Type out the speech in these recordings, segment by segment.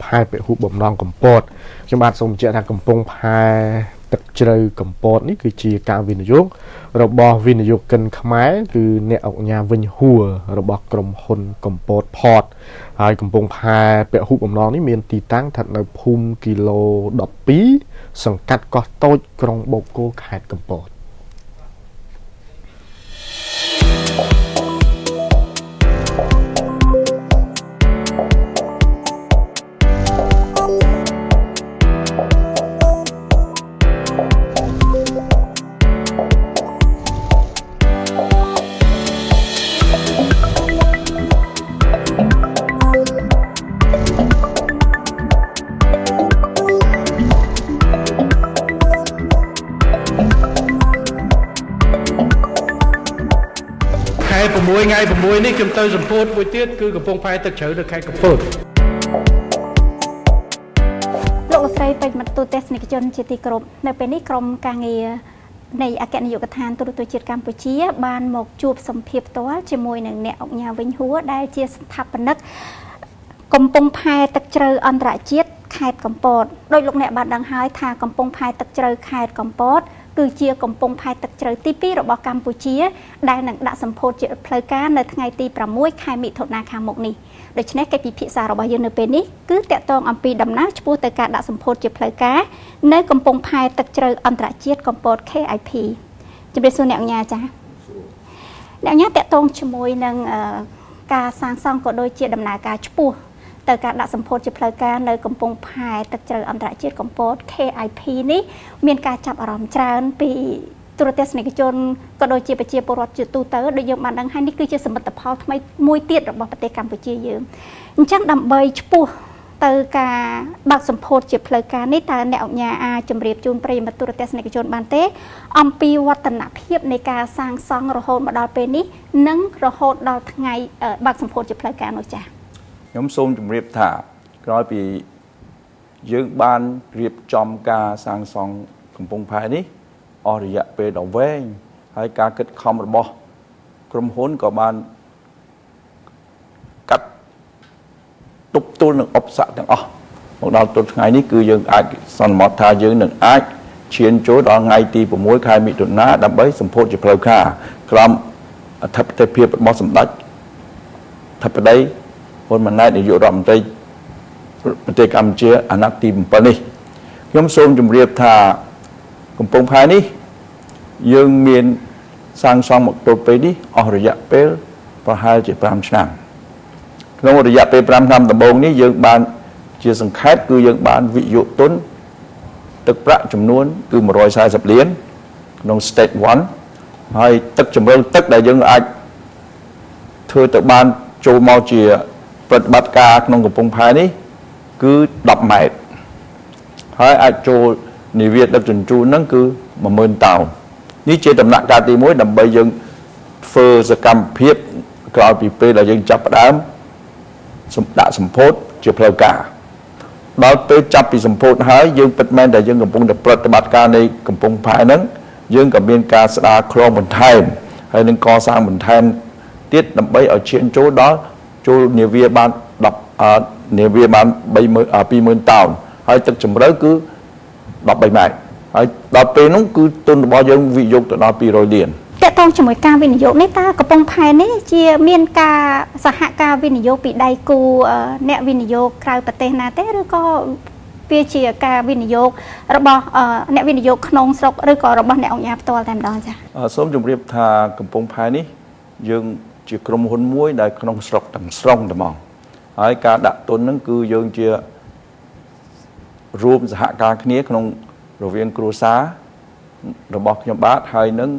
ផែពហុបំណងកំពតខ្ញុំបាទសូមបញ្ជាក់ថាកំពង់ផែទឹកជ្រៅកំពតនេះគឺជាការវិនិយោគរបស់វិនិយោគិនខ្មែរគឺអ្នកអង្គញាវិញហួររបស់ក្រុមហ៊ុនកំពតផតហើយកំពង់ផែពហុបំណងនេះមានទីតាំងស្ថិតនៅភូមិគីឡូ12សង្កាត់កោះតូចក្រុងបូកគោខេត្តកំពត ខែ6ថ្ងៃ6នេះខ្ញុំទៅសម្ពោធមួយទៀតគឺកំពង់ផែទឹកជ្រៅនៅខេត្តកំពត លោកស្រីប្រិយមិត្តទូទស្សនិកជនជាទីគោរពនៅពេលនេះក្រុមការងារនៃអគ្គនាយកដ្ឋានទូរទស្សន៍ជាតិកម្ពុជាបានមកជួបសម្ភាសផ្ទាល់ជាមួយនឹងអ្នកអង្គញាវិញហួរដែលជាស្ថាបនិកកំពង់ផែទឹកជ្រៅអន្តរជាតិខេត្តកំពតដោយលោកអ្នកបានដឹងហើយថាកំពង់ផែទឹកជ្រៅខេត្តកំពតគឺជាកំពង់ផែទឹកជ្រៅទី2របស់កម្ពុជាដែលនឹងដាក់សម្ពោធជាផ្លូវការនៅថ្ងៃទី6ខែមិថុនាខាងមុខនេះដូច្នេះកិច្ចពិភាក្សារបស់យើងនៅពេលនេះគឺតាក់ទងអំពីដំណើរឆ្ពោះទៅការដាក់សម្ពោធជាផ្លូវការនៅកំពង់ផែទឹកជ្រៅអន្តរជាតិកំពត KIP ជម្រាបសួរអ្នកអង្គញាចា៎អ្នកអង្គញាតាក់ទងជាមួយនឹងការសាងសង់ក៏ដូចជាដំណើរការឆ្ពោះទៅការដាក់សម្ពោធជាផ្លូវការនៅកំពង់ផែទឹកជ្រៅអន្តរជាតិកំពត KIP នេះមានការចាប់អារម្មណ៍ច្រើនពីទូរទស្សនិកជនក៏ដូចជាប្រជាពលរដ្ឋជាទូទៅដូចយើងបានដឹងហើយនេះគឺជាសមិទ្ធផលថ្មីមួយទៀតរបស់ប្រទេសកម្ពុជាយើងអញ្ចឹងដើម្បីឆ្ពោះទៅការបើកសម្ពោធជាផ្លូវការនេះតើអ្នកអង្គញាអាចជម្រាបជូនប្រិយមិត្តទូរទស្សនិកជនបានទេអំពីវឌ្ឍនភាពនៃការសាងសង់រហូតមកដល់ពេលនេះនិងរហូតដល់ថ្ងៃបើកសម្ពោធជាផ្លូវការនោះចា៎ ខ្ញុំសូមជម្រាបថាក្រោយពីយើងបានរៀបចំការសាងសង់កំពង់ផែនេះអស់រយៈពេលដ៏វែងហើយការគិតខំរបស់ក្រុមហ៊ុនក៏បានកាត់ទប់ទល់នឹងឧបសគ្គទាំងអស់មកដល់ទល់ថ្ងៃនេះគឺយើងអាចសន្មតថាយើងនឹងអាចឈានចូលដល់ថ្ងៃទី6ខែមិថុនាដើម្បីសម្ពោធជាផ្លូវការក្រោមអធិបតេយ្យភាពរបស់សម្ដេចធិបតីហ៊ុនម៉ាណែតនាយករដ្ឋមន្ត្រីប្រទេសកម្ពុជាអាណត្តិទី7នេះខ្ញុំសូមជម្រាបថាកំពង់ផែនេះយើងមានសាងសង់មកទល់ពេលនេះអស់រយៈពេលប្រហែលជា5ឆ្នាំក្នុងរយៈពេល5ឆ្នាំដំបូងនេះយើងបានជាសង្ខេបគឺយើងបានវិនិយោគទុនទឹកប្រាក់ចំនួនគឺ140លានក្នុង stage 1ហើយទឹកជំរិលទឹកដែលយើងអាចធ្វើទៅបានចូលមកជាប្រតិបត្តិការក្នុងកំពង់ផែនេះគឺ10ម៉ែត្រហើយអាចចូលនាវាដឹកជញ្ជូនហ្នឹងគឺ10000តោននេះជាដំណាក់កាលទី1ដើម្បីយើងធ្វើសកម្មភាពក្រោយពីពេលដែលយើងចាប់ផ្ដើមសម្ដាក់សម្ពោធជាផ្លូវការដល់ពេលចាប់ពីសម្ពោធហើយយើងពិតមែនតែយើងកំពុងតែប្រតិបត្តិការនៃកំពង់ផែហ្នឹងយើងក៏មានការស្ដារខ្លងបន្ថែមហើយនឹងកសាងបន្ថែមទៀតដើម្បីឲ្យឈានចូលដល់ចូលនាវាបាន10នាវាបាន30000 20000តោនហើយទឹកជម្រៅគឺ13ម៉ែត្រហើយដល់ពេលនោះគឺទុនរបស់យើងវិនិយោគទៅដល់200លាន តកតងជាមួយការវិនិយោគនេះតើកំពង់ផែនេះជាមានការសហការវិនិយោគពីដៃគូអ្នកវិនិយោគក្រៅប្រទេសណាទេឬក៏វាជាការវិនិយោគរបស់អ្នកវិនិយោគក្នុងស្រុកឬក៏របស់អ្នកអង្គការផ្ទាល់តែម្ដងចា៎ សូមជម្រាបថាកំពង់ផែនេះយើងជាក្រុមហ៊ុនមួយដែលក្នុងស្រុកទាំងស្រុងតែហ្មងហើយការដាក់ទុនហ្នឹងគឺយើងជារួមសហការគ្នាក្នុងរវាងគ្រួសាររបស់ខ្ញុំបាទហើយនឹង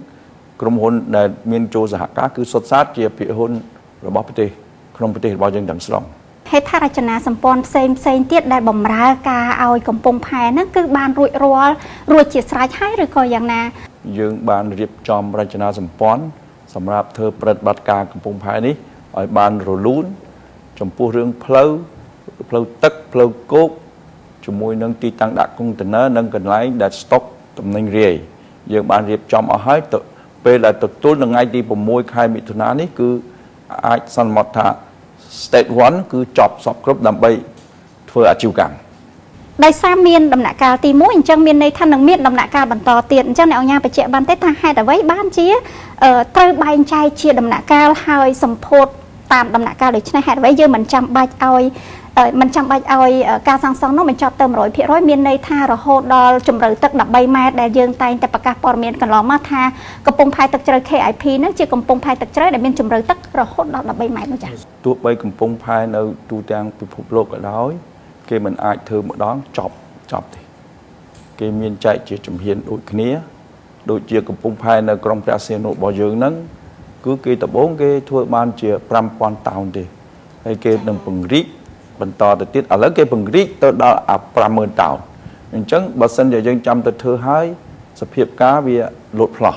ក្រុមហ៊ុនដែលមានចូលសហការគឺសុទ្ធសាធជាភាគហ៊ុនរបស់ប្រទេសក្នុងប្រទេសរបស់យើងទាំងស្រុង ហេដ្ឋារចនាសម្ព័ន្ធផ្សេងផ្សេងទៀតដែលបំរើការឲ្យកំពង់ផែហ្នឹងគឺបានរួចរាល់រួចជាស្រេចហើយឬក៏យ៉ាងណា យើងបានរៀបចំរចនាសម្ព័ន្ធសម្រាប់ធ្វើប្រតិបត្តិការកំពង់ផែនេះឲ្យបានរលូនចំពោះរឿងផ្លូវផ្លូវទឹកផ្លូវគោកជាមួយនឹងទីតាំងដាក់កុងតឺន័រនិងកន្លែងដែលស្តុកទំនិញរាយយើងបានរៀបចំអស់ហើយទៅពេលដែលទទួលនៅថ្ងៃទី6ខែមិថុនានេះគឺអាចសន្មតថា stage 1គឺចប់សពគ្រប់ដើម្បី ធ្វើអាជីវកម្ម ដោយសារមានដំណាក់កាលទី1អញ្ចឹងមានន័យថានឹងមានដំណាក់កាលបន្តទៀតអញ្ចឹងអ្នកអង្គការបញ្ជាក់បានទេថាហេតុអ្វីបានជាត្រូវបែងចែកជាដំណាក់កាលហើយសម្ពោធតាមដំណាក់កាលដូច្នេះហេតុអ្វីយើងមិនចាំបាច់ឲ្យមិនចាំបាច់ឲ្យការសាងសង់នោះបញ្ចប់ទៅ100%មានន័យថារហូតដល់ជម្រៅទឹក13ម៉ែត្រដែលយើងតែងតែប្រកាសព័ត៌មានកន្លងមកថាកំពង់ផែទឹកជ្រៅ KIP ហ្នឹងជាកំពង់ផែទឹកជ្រៅដែលមានជម្រៅទឹករហូតដល់13ម៉ែត្រនោះចា៎ ទោះបីកំពង់ផែនៅទូទាំងពិភពលោកក៏ដោយគេមិនអាចធ្វើម្ដងចប់ចប់ទេគេមានចែកជាជំហានដូចគ្នាដូចជាកំពង់ផែនៅក្រុងព្រះសីហនុរបស់យើងហ្នឹងគឺគេដំបូងគេធ្វើបានជា5000តោនទេហើយគេនឹងពង្រីកបន្តទៅទៀតឥឡូវគេពង្រីកទៅដល់50000តោនអញ្ចឹងបើសិនជាយើងចាំទៅធ្វើហើយសភាពការវាលោតផ្លោះ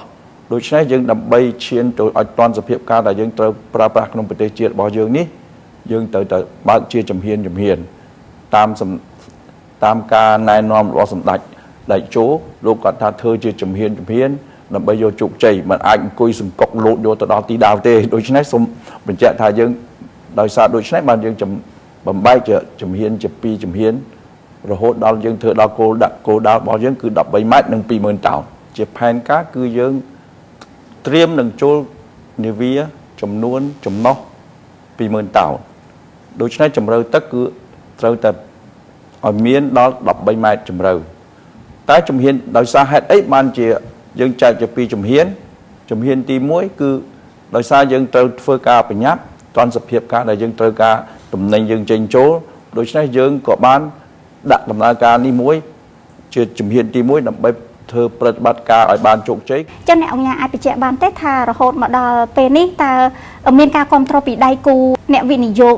ដូច្នេះយើងដើម្បីឈានទៅឲ្យទាន់សភាពការដែលយើងត្រូវប្រើប្រាស់ក្នុងប្រទេសជាតិរបស់យើងនេះយើងត្រូវតែបើកជាជំហានជំហានតាមការណែនាំរបស់សម្ដេចតេជោលោកគាត់ថាធ្វើជាជំហានជំហានដើម្បីយកជោគជ័យមិនអាចអង្គុយសង្កុកលោតយកទៅដល់ទីដាវទេដូច្នេះសូមបញ្ជាក់ថាយើងដោយសារដូច្នេះបានយើងបំបែកជាជំហានជាពីរជំហានរហូតដល់យើងធ្វើដល់គោលដាក់គោលដៅរបស់យើងគឺ13ម៉ែត្រនិង20000តោនជាផែនការគឺយើងត្រៀមនឹងចូលនាវាចំនួនចំណុះ20000តោនដូច្នេះជម្រៅទឹកគឺត្រូវតែឲ្យមានដល់13ម៉ែត្រជម្រៅតែជំហានដោយសារហេតុអីបានជាយើងចែកជាពីរជំហានជំហានទី1គឺដោយសារយើងត្រូវធ្វើការប្រញាប់ទាន់សភាពការដែលយើងត្រូវការតំណែងយើងចេញចូលដូច្នេះយើងក៏បានដាក់ដំណើរការនេះមួយជាជំហានទី1ដើម្បីធ្វើប្រតិបត្តិការឲ្យបានជោគជ័យ ចឹងអ្នកអង្គការអាចបញ្ជាក់បានទេថារហូតមកដល់ពេលនេះតើមានការគ្រប់គ្រងពីដៃគូអ្នកវិនិយោគ